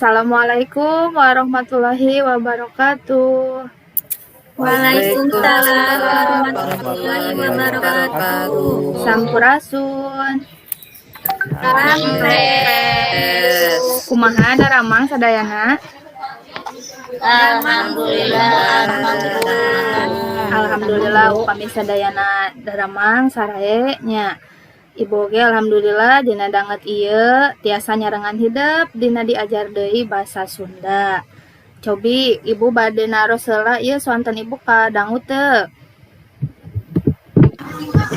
Assalamualaikum warahmatullahi wabarakatuh. Waalaikumsalam warahmatullahi wabarakatuh. Sampurasun. Rampes. Kumaha daramang sadayana? Alhamdulillah. Alhamdulillah. Alhamdulillah upami sadayana daramang sarae nya. Ibu oge alhamdulillah dina danget ieu tiasa nyarengan hidep dina diajar deui basa Sunda. Cobi ibu bade naros heula ieu soanten ibu kadangu teu?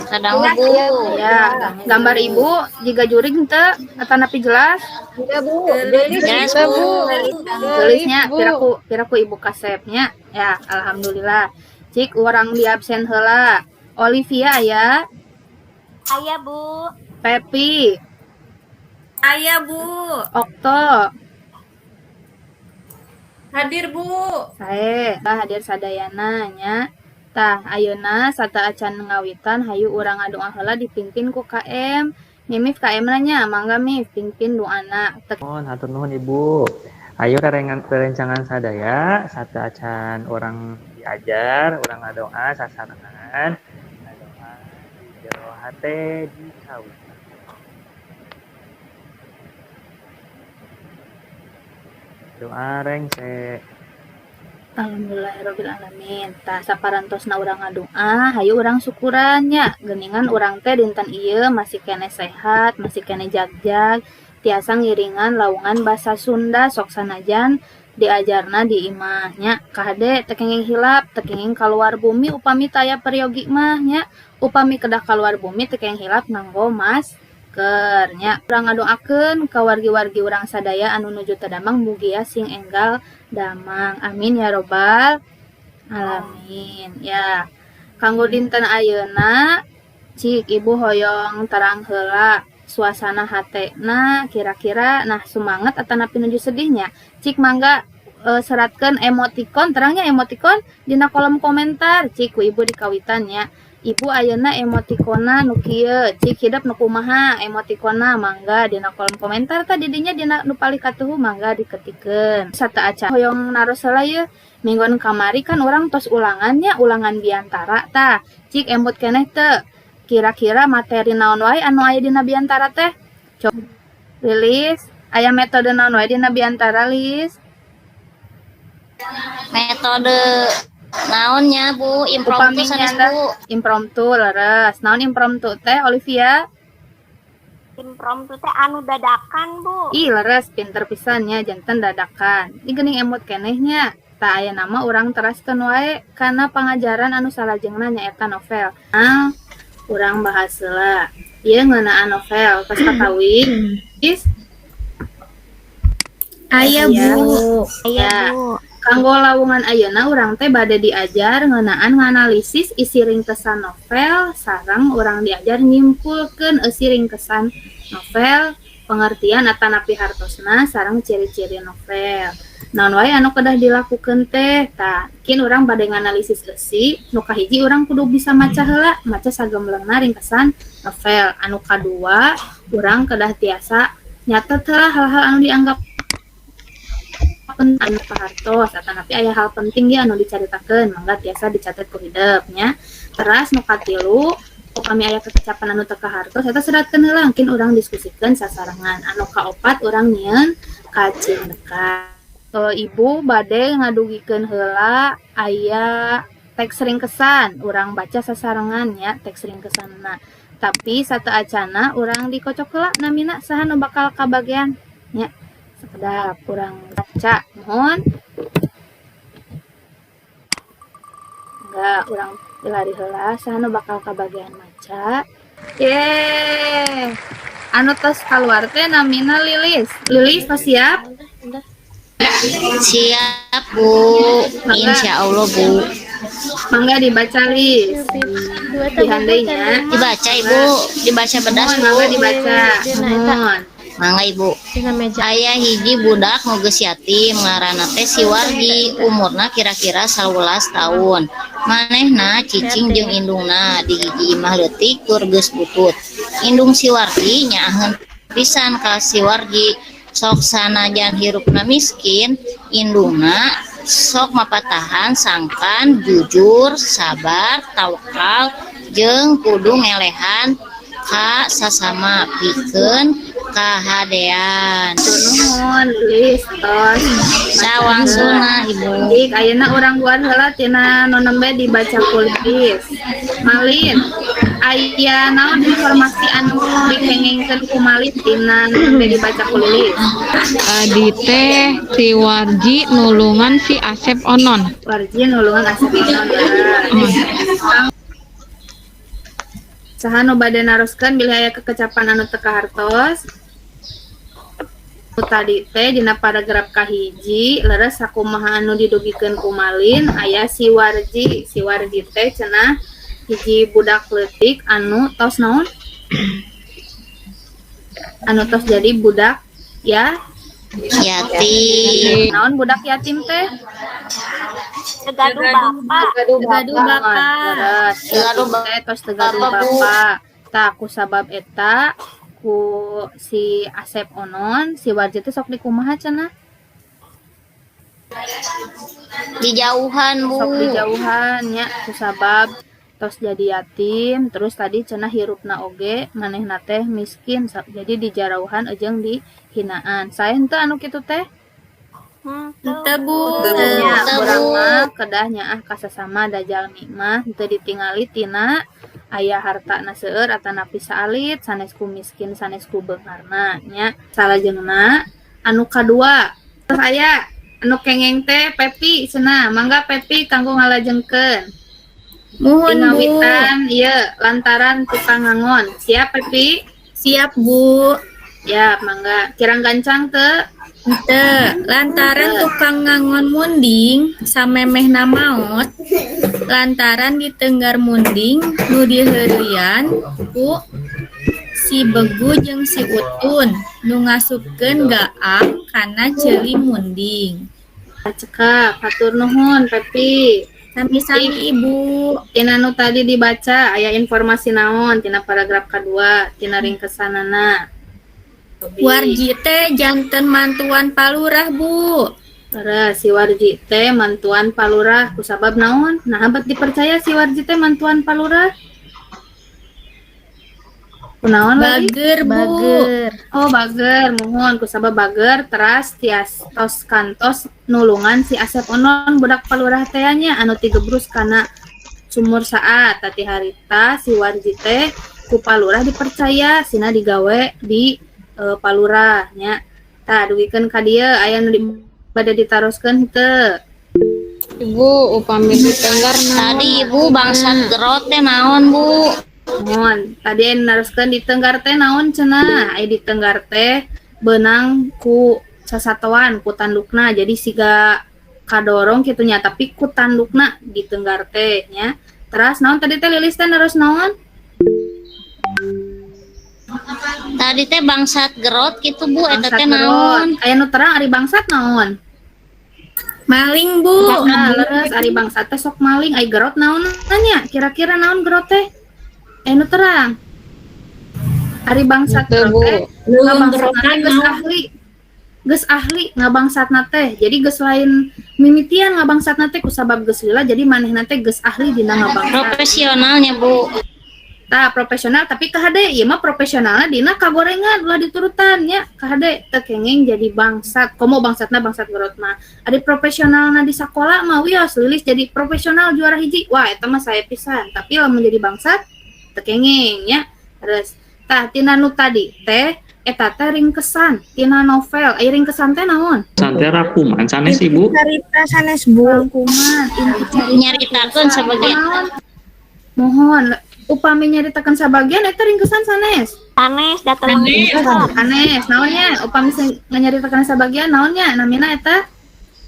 Kadangu, Bu. Ya, gambar ibu jiga jurig teu atanapi jelas? Tidak, Bu. Geulis. Jelas, Bu. Geulisnya piraku piraku ibu kasepnya. Ya, alhamdulillah. Cik urang di absen heula. Olivia ya, Aya, Bu. Pepi, Aya, Bu. Okto, Hadir, Bu. Sae, tah hadir sadayana nya. Tah, ayeuna sateuacan ngawitan hayu urang ngadoa heula dipimpin ku KM. Mimif KM nya, mangga Mif pimpin doana. Tek Mohon hatur nuhun, Ibu. Ayo rerengan rerencangan sadaya sateuacan urang diajar, urang ngadoa sasarengan, ngadoa di jero hate dikawitan. Doa rengse. Alhamdulillahirabbil alamin. Tah, saparantosna urang ngadoa, hayu urang syukuran nya. Geuningan urang teh dinten ieu masih keneh sehat, masih keneh jagjag, tiasa ngiringan lawungan basa Sunda sok sanajan diajarna di imah nya. Kahade teu kenging hilap, teu kenging kaluar bumi upami taya peryogi mah nya. Upami kedah kaluar bumi teu kenging hilap nganggo masker nya. Urang ngadoakeun ka wargi-wargi urang sadaya anu nuju teu damang mugia sing enggal damang. Amin ya robbal alamin. Ya. Kanggo dinten ayeuna cik ibu hoyong terang heula suasana hatena kira-kira nah semangat atanapi nuju sedihnya. Cik mangga seratkeun emoticon terangnya emoticon dina kolom komentar cik ku ibu dikawitan nya. Ibu ayeuna emotikonna nu kieu, cik hidep nu kumaha emotikonna mangga dina kolom komentar tah didinya dina nu palih katuhu mangga diketikeun. Sateuacan hoyong naros heula yeuh, minggon kamari kan urang tos ulangan nya, ulangan biantara tah. Cik emut keneh teu? Kira-kira materi naon wae anu aya dina biantara teh? Coba Lilis, aya metode naon wae dina biantara, Lis? Metode naonnya, Bu? Impromptu Upami sanes, nyanda Bu. Impromptu leres. Naon impromptu teh, Olivia? Impromptu teh anu dadakan, Bu. Ih, leres pinter pisan nya janten dadakan. Ih, geuning emut keneh nya. Tah aya nama urang teraskeun wae kana pangajaran anu salajengna nyaeta novel. Nah, urang bahas heula. Ieu ngeunaan novel tos katawi. Is Aya, Bu. Aya, Ya. Bu. Kanggo lawungan ayeuna urang teh bade diajar ngeunaan nganalisis isi ringkesan novel sareng urang diajar nyimpulkeun eusi ringkesan novel, pengertian atanapi hartosna sareng ciri-ciri novel. Naon wae anu kedah dilakukeun teh? Tah, kin urang bade nganalisis eusi, nu kahiji urang kudu bisa maca heula, maca sagemblengna ringkesan novel. Anu kadua, urang kedah tiasa nyatet heula hal-hal anu dianggap penting anu pahartos atanapi aya hal penting ge anu dicaritakeun mangga tiasa dicatet ku hidep nya. Teras nu katilu, upami aya kekecapan anu teu kahartos eta seratkeun heula engkin urang diskusikeun sasarengan. Anu kaopat urang nyieun kacindekan. Ibu bade ngadugikeun heula aya teks ringkesan, urang baca sasarengan nya teks ringkesanna. Tapi sateuacanna urang dikocok heula namina saha nu bakal kabagean nya. Sakedap urang baca mohon. Enggak, urang pilari heula saha nu bakal kabagean maca. Yeay. Anu tos kaluar teh namina Lilis. Lilis tos siap? Siap, Bu. Mangga. Insya Allah, Bu. Mangga dibaca, Lis. Dihandai nya. Dibaca, Ibu. Dibaca bedas, Mohon Bu. Mangga dibaca. Mohon. Mangga, Ibu. Aya hiji budak nu geus yatim ngaranna teh si Wardi, umurna kira-kira 11 tahun. Manehna cicing jeung indungna di hiji imah leutik tur geus butut. Indung si Wardi nyaaheun pisan ka si Wardi. Sok sanajan hirupna miskin, indungna sok mapatahan sangkan jujur, sabar, tawakal jeung kudu ngelehan ka sasama pikeun kahadean. Nuhun, Lilis, tos. Sawangsulna, Ibu. Dik, ayeuna urang buat heula tina nu nembe dibaca ku Lilis. Malin, aya naon informasi anu dikengengkeun ku Malin tina nu nembe dibaca ku Lilis? Tadi teh si Warji nulungan si Asep Onon. Warji nulungan Asep Onon. Nah. Saha nu bade naroskeun bilih aya kekecapan anu teu kahartos? Nu tadi teh dina paragraf kahiji leres sakumaha anu didugikeun ku Malin, aya si Warji. Si Warji teh cenah hiji budak leutik anu tos naon? Anu tos jadi budak ya yatim. Naon budak yatim teh? Teu gaduh bapak. Gaduh bapak. Leres. Gaduh Teh tos teu gaduh bapak, Bu. Bapak. Tah, ku sabab eta ku si Asep Onon, si Warji teh sok dikumaha cenah? Dijauhan, Bu. Sok dijauhan nya, ku sabab tos jadi yatim. Terus tadi cenah hirupna oge manehna teh miskin, jadi dijarauhan jeung dihinaan. Sae henteu anu kitu teh? Henteu, Bu. Nya, Henteu, urang Bu. mah kedah nyaah ka sasama, da jalmi mah henteu ditingali tina aya hartana seueur atanapi saalit, sanes ku miskin, sanes ku beungharna nya. Salajengna anu kadua, terus aya anu kengeng teh Pepi cenah. Mangga Pepi kanggo ngalajengkeun. Muhun, Bu. Ngawitan ieu, lantaran tukang ngangon. Siap, Pepi? Siap, Bu. Ya, mangga. Kirang gancang teu? Henteu, lantaran tukang ngangon munding samemehna maot lantaran ditenggar munding nu diheureuyan ku si Begu jeung si Utun nu ngasupkeun gaang kana ceuli munding. Cekap, hatur nuhun, Pepi. Sami-sami, Ibu. Tina nu tadi dibaca aya informasi naon tina paragraf kedua, tina ringkesanana? Warji teh janten mantuan palurah, Bu. Terus si Warji teh mantuan palurah kusabab naon? Nah, bet dipercaya si Warji teh mantuan palurah? Kunaon lagi? Bager, Bu. Bager. Oh, bager, muhun, kusabab bager teras tias tos kantos nulungan si Asep Onon, budak palurah teh nya, anu tigebrus kana sumur saat tati harita. Si Warji teh ku palurah dipercaya sina digawe di palurah nya. Tah, dugikeun ka dieu aya nu bade ditaroskeun henteu? Ibu, upami ditenggar naon? Tadi Ibu, bangsat gerot teh naon, Bu? Muhun, tadi aya nu naroskeun ditenggar teh naon cenah. Aya ditenggar teh beunang ku sasatoan, ku tandukna, jadi siga kadorong kitu nya, tapi ku tandukna ditenggar teh nya. Teras naon tadi teh, Lilis teh naros naon? Tadi teh bangsat gerot gitu, Bu, eta Bangsat teh gerot. Naon? Aya nu terang ari bangsat naon? Maling, Bu. Nah, leres, ari bangsat teh sok maling. Ai gerot naon nanya? Kira-kira naon gerot teh? Aya nu terang? Ari bangsat Henteu, gerot Bu. teh ngabangsatna teh geus ahli. Geus ahli ngabangsatna teh. Jadi geus lain mimitian ngabangsatna teh, kusabab geus lila jadi manehna teh geus ahli dina ngabangsat. Profesionalnya, Bu. Tah, profesional, tapi kahade ieu mah profesionalna dina kagorengan, ulah diturutan nya. Kahade teu kengeng jadi bangsat. Komo bangsatna bangsat gerot mah. Ari profesionalna di sakola mah wios, Lilis jadi profesional juara hiji. Wah, eta mah saya pisan. Tapi lamun jadi bangsat teu kengeng nya. Terus tah, tina nu tadi teh eta teh ringkesan tina novel. Ai ringkesan teh naon? Santai rangkuman sanes, Ibu. Carita sanes, Bu. Rangkuman inti carita. Nyaritakeun sebagian. Naon? Muhun, upami nyaritakeun sabagian eta ringkesan sanes? Sanes, datang. Sanes. Naonnya upami nyaritakeun sabagian, naonnya namina eta?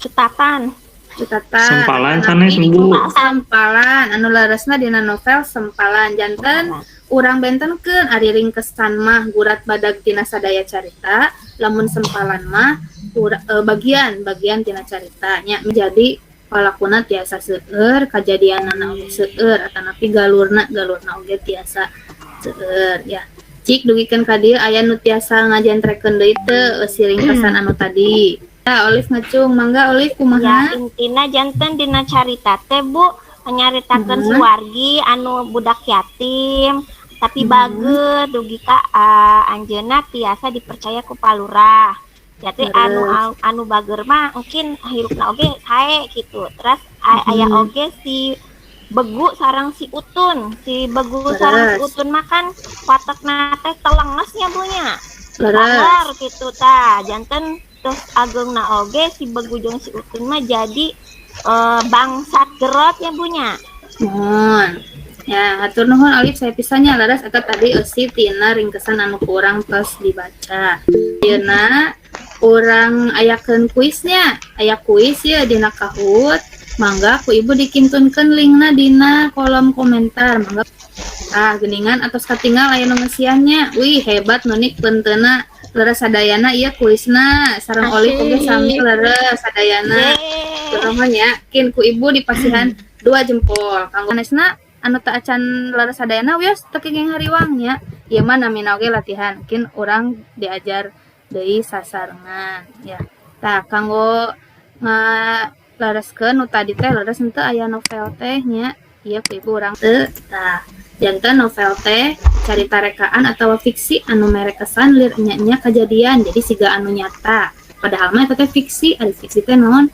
Cutatan. Cutatan. Sempalan sanes, Bu. Sempalan anu leresna dina novel sempalan. Janten urang bentenkeun, ari ringkesan mah gurat badag tina sadaya carita, lamun sempalan mah bagian bagian tina carita nya, menjadi palakuna tiasa seueur, kajadianana oge seueur, atanapi galurna galurna oge tiasa seueur ya. Cik, dugikeun ka dieu aya nu tiasa ngajentrekeun deui teu eusi ringkesan anu tadi? Ya, Olive ngacung, mangga Olive. Ya, Kumaha? Intina janten dina carita teh, Bu, nyaritakeun si Wargi anu budak yatim tapi bager dugi ka anjeunna tiasa dipercaya ku Pa Lurah. Jadi anu anu bager mah mungkin hirupna oge sae gitu. Terus aya oge si Begu sareng si Utun. Si Begu sareng si Utun mah kan watekna teh telenges nya, Bu, nya. Bager gitu tah. Janten terus agengna oge si Begu jeung si Utun mah jadi bangsat gerot ya, Bu, nya. Muhun. Ya, hatur nuhun Olive, sae pisan nya. Leres, eta tadi eusi tina ringkesan anu kurang tos dibaca. Ayeuna urang ayakeun kuisnya. Aya kuis ya dina Kahoot. Mangga ku ibu dikintunkeun linkna dina kolom komentar. Mangga. Ah, geningan atos katinggal aya nu ngeusian nya. Wih, hebat Nunik penteuna, leres sadayana ieu kuisna sareng Olive oge sami leres sadayana. Yeay. Nya, kin ku ibu dipasihan dua jempol. Kanggo sanesna anu teu acan leres sadayana, wios teu kenging hariwang nya. Ieu mah namina oge latihan. Kin urang diajar deui sasarengan ya. Tah, kanggo ngalereskeun nu tadi teh, leres henteu aya novel teh nya? Ieu ku ibu urang teu. Tah, janten novel teh carita rekaan atau fiksi anu mere kesan lir enya-enya kajadian, jadi siga anu nyata. Padahal mah eta teh fiksi, ari fiksi teh naon?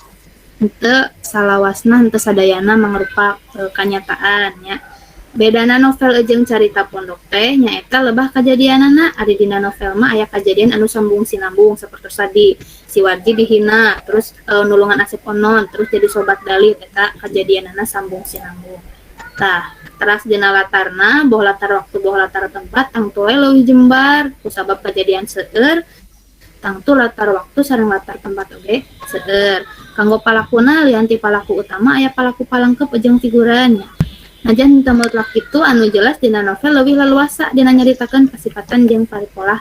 Henteu salawasna, henteu sadayana mangrupa kanyataan nya. Bedana novel jeung carita pondok teh nyaeta lebah kajadianana. Ari dina novel mah aya kajadian anu sambung sinambung, sapertos tadi si Warji dihina, terus nulungan Asep Onon, terus jadi sobat Dalit, eta kajadianana sambung sinambung. Tah, teras dina latarna, boh latar waktu boh latar tempat tangtu we leuwih jembar kusabab kajadian seueur, tangtu latar waktu sareng latar tempat oge seueur. Kanggo palakuna, lian ti palaku utama aya palaku palengkep jeung figuran nya. Najan henteu mutlak kitu, anu jelas dina novel leuwih leluasa dina nyaritakeun kasipatan jeung paripolah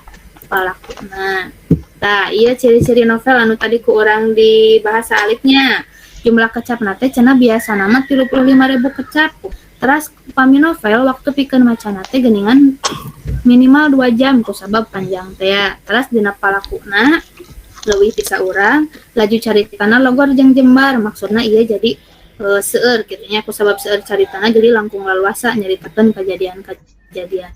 palakuna. Tah, ieu ciri-ciri novel anu tadi ku urang dibahas alitnya. Jumlah kecapna teh cenah biasana mah 35.000 kecap. Teras upami novel waktu pikeun macana teh geuningan minimal 2 jam kusabab panjang teh ya. Teras dina palakuna leuwih ti saurang, laju caritana logor jeung jembar, maksudna ieu jadi seueur kitu nya, kusabab seueur caritana jadi langkung leluasa nyaritakeun kajadian-kajadian.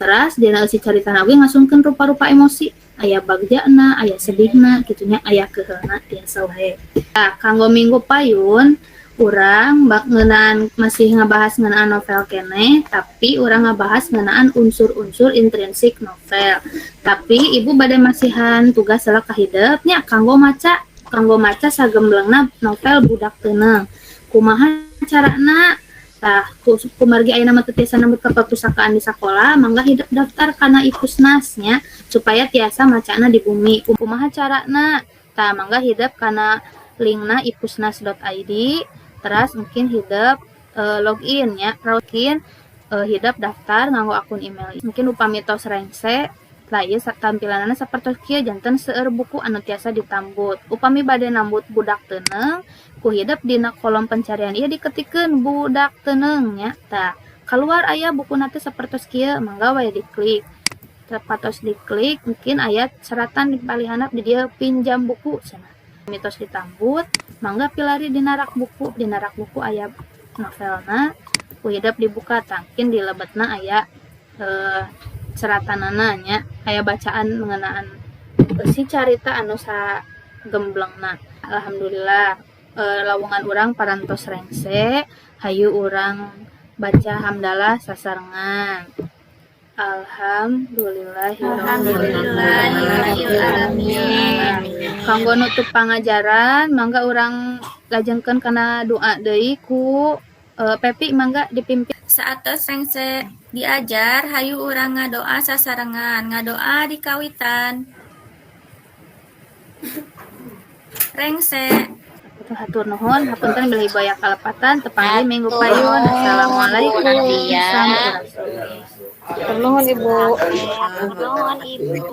Teras dina eusi caritana oge ngasungkeun rupa-rupa emosi, aya bagjana, aya sedihna kitu nya, aya keuheulna, tiasa wae. Nah, kanggo minggu payun urang bak ngeunaan masih ngabahas ngeunaan novel keneh, tapi urang ngabahas ngeunaan unsur-unsur intrinsik novel. Tapi ibu bade masihan tugas heula ka hidep nya, kanggo maca sagemblengna novel Budak Teuneung. Kumaha carana? Tah, kumargi ayeuna mah teu tiasa nambut ka perpustakaan di sakola, mangga hidep daftar kana Ipusnas nya supaya tiasa macana di bumi. Kumaha carana? Tah, mangga hidep kana linkna ipusnas.id, teras mungkin hidep login nya, login, hidep daftar nganggo akun email. Mungkin upami tos rengse, lah ieu tampilanana sapertos kieu, janten seueur buku anu tiasa ditambut. Upami bade nambut Budak Teuneung, ku hidep dina kolom pencarian ieu diketikeun Budak Teuneung nya. Tah, keluar aya bukuna teh sapertos kieu, mangga wae diklik. Sapatos diklik, mungkin aya seratan di palih handap di dieu, pinjam buku cenah. Tos ditambut, mangga pilari dina rak buku, dina rak buku aya novelna, ku hidep dibuka, tangkin di lebetna aya seratanana nya, aya bacaan mengenaan si carita anu sagemblengna. Alhamdulillah, lawungan urang parantos rengse, hayu urang baca hamdalah sasarengan. Alhamdulillahirabbil alamin. Kanggo nutup pangajaran, mangga urang lajengkeun kana doa deui ku Pepi, mangga dipimpin. Saatos rengse diajar, hayu urang ngadoa sasarengan, ngadoa dikawitan. Rengse. Hatur nuhun, hapunten bilih aya kalepatan, tepang deui minggu payun. Assalamualaikum. Nadia. Sampurasun. Nuhun, Ibu. Nuhun, Ibu.